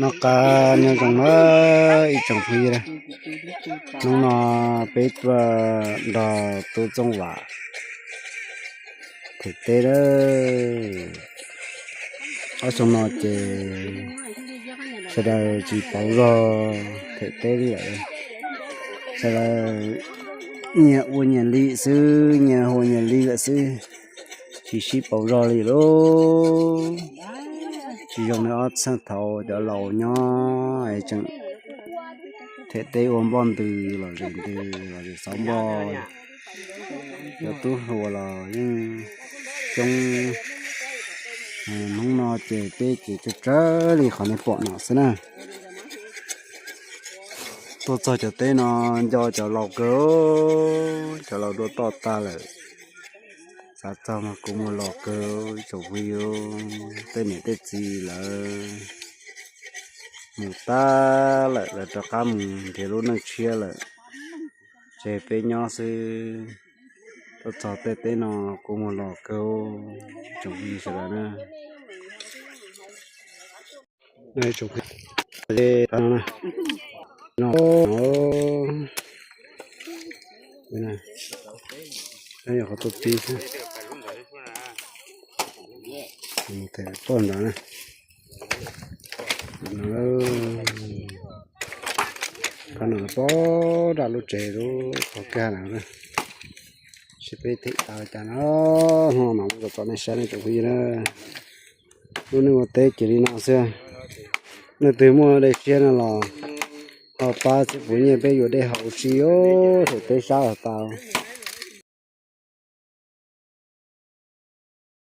Noj qab nyob zoo na ib tsoom phooj ywg. Hnub no peb tuaj nrog tub Txooj Vam them teb lawm. Ob xyoo no ces sawv daws tsis pauv zog them teb li lawm. Sawv daws nyias ua nyias li xwb, nyias ua nyias li lawm xwb, tsis sib pauv zog li lauj. Tsis zoo li ob txheej thaum cov laus nyob es tseem them teb ua npoj ntws los zem ntws los zem xauv npoj. Cov tub hluas los yeej coob. Hnub no ces peb ces tsawg tsawg li qhov nej pom no xwb na. Tuaj txog cov teb no nco cov laus kawg, cov laus dua toj tag lawm. Xav txog mas kua muag los kawg, ib tsoom phooj ywg, tej niam tej txiv lawv mus tag lawm, lawv rov qab mus nrhiav lub neej tshiab lawm, tseg peb nyob xwb. Tuaj txog tej teb no kua muag los kawg, tsoom phooj ywg sawv daws na. Qhov tuaj pib xwb, poj ntawd na. Qhov no pob nram lub tsev lub qhov kaj na. Seb peb them tau cas no, hnub no mam mus tsom nej saib ne tsoom phooj ywg na. Lub neej ua teb ces li no xwb. Leej twg muaj dej siab no los ho pab txhib puv nyiaj peb yuav dej haus si os, them teb sab los tau.